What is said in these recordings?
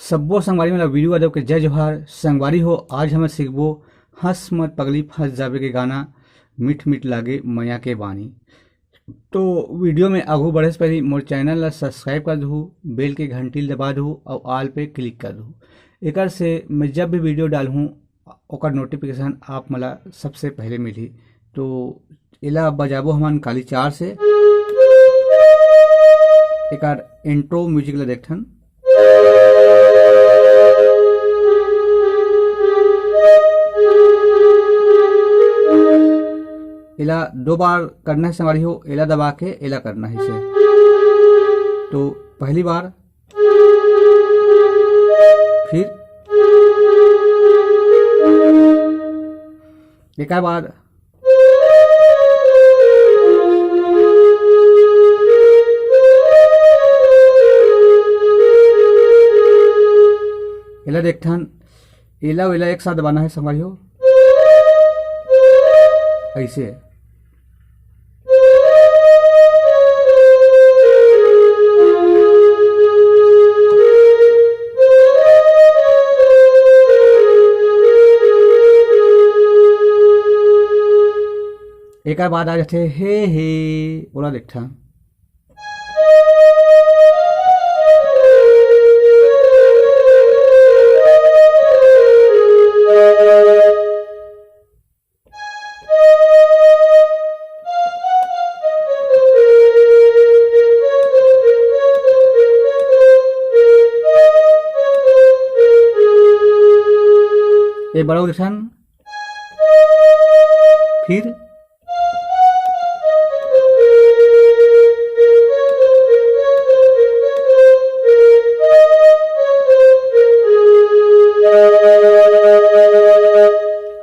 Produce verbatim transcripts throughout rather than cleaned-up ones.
सब्बो संगवारी मन ला वीरू यादव के जय जोहार। संगवारी हो, आज हमन सीखबो हंस मत पगली फंस जाबे के गाना, मीठ मीठ लागे मया के बानी। तो वीडियो में आगू बढ़े से पहले मोर चैनल ला सब्सक्राइब कर दहू, बेल के घंटी ला दबा दहू और ऑल पे क्लिक कर दहू। एकर से मैं जब भी वीडियो डालहूँ, ओकर नोटिफिकेशन आप मला सबसे पहले मिलही। तो एला बजाबो हमन काली चार से। एकर इंट्रो म्यूजिक ला देखथन। एला दो बार करना है संगवारी हो, एला दबा के एला करना है इसे। तो पहली बार, फिर एकर बाद एला देखथन, एला अउ एला एक साथ दबाना है संगवारी हो, ऐसे। एकर बाद आ जाथे हे हे, ओला देखथन। ये बड़ा उठन, फिर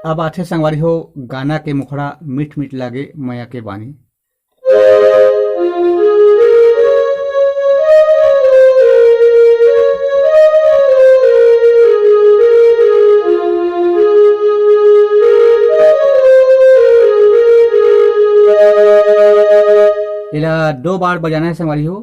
अब आथे संगवारी हो गाना के मुखड़ा, मीठ मीठ लागे मया के बानी। एला दो बार बजाना है संगवारी हो।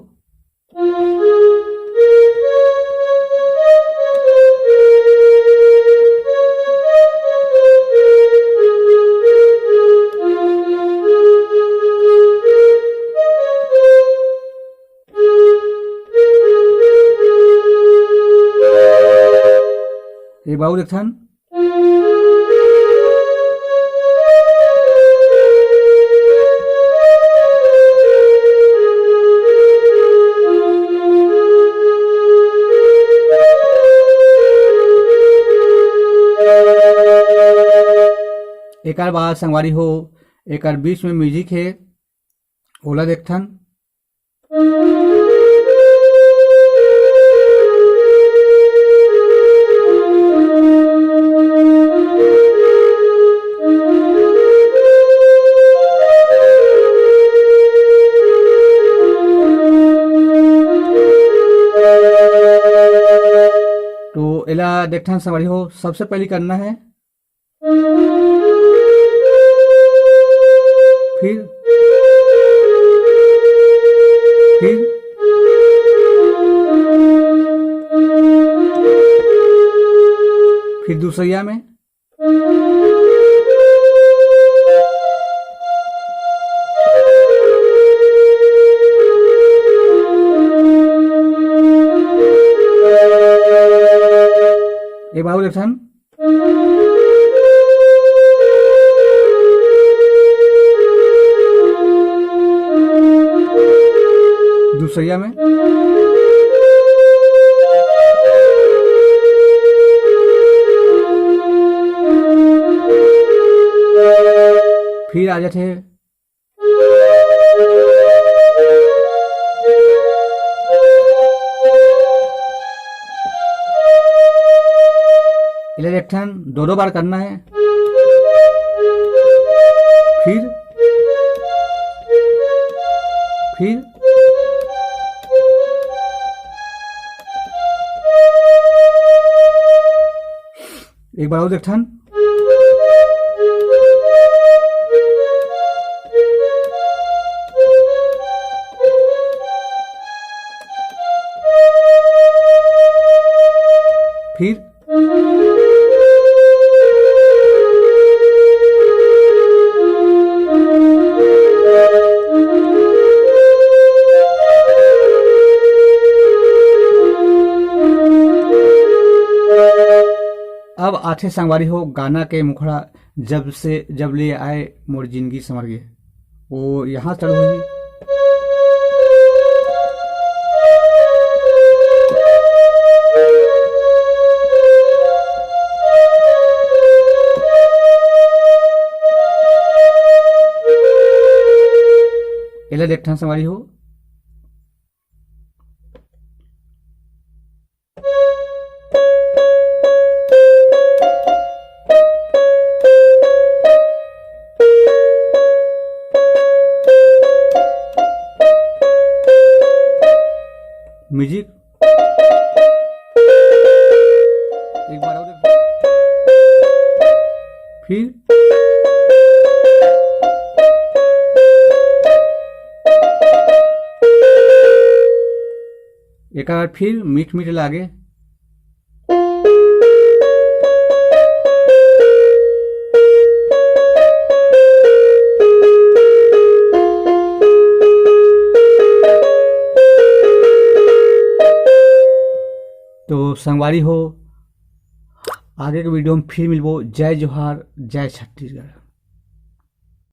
ये बाबू देखथन। एकर बाद संगवारी हो, एकर बीच में म्यूजिक हे, ओला देखथन। तो एला देखथन संगवारी हो, सबसे पहली करना है, फिर, फिर, फिर दूसरिया में। एक बार और एक ठन। दूसरिया में। फिर आ जाते हैं। इधर एक ठन दो दो बार करना है। फिर, फिर एक बार और एक ठन। फिर अब आथे संगवारी हो गाना के मुखड़ा, जब से, जब ले आए मोर जिंदगी संवर गे। वो यहाँ चालू होही। एला देखथन संगवारी हो। म्यूजिक। एक बार और। फिर एक बार फिर मीठ मीठ लागे। तो संगवारी हो, आगे के वीडियो में फिर मिलबो। जय जोहार, जय छत्तीसगढ़।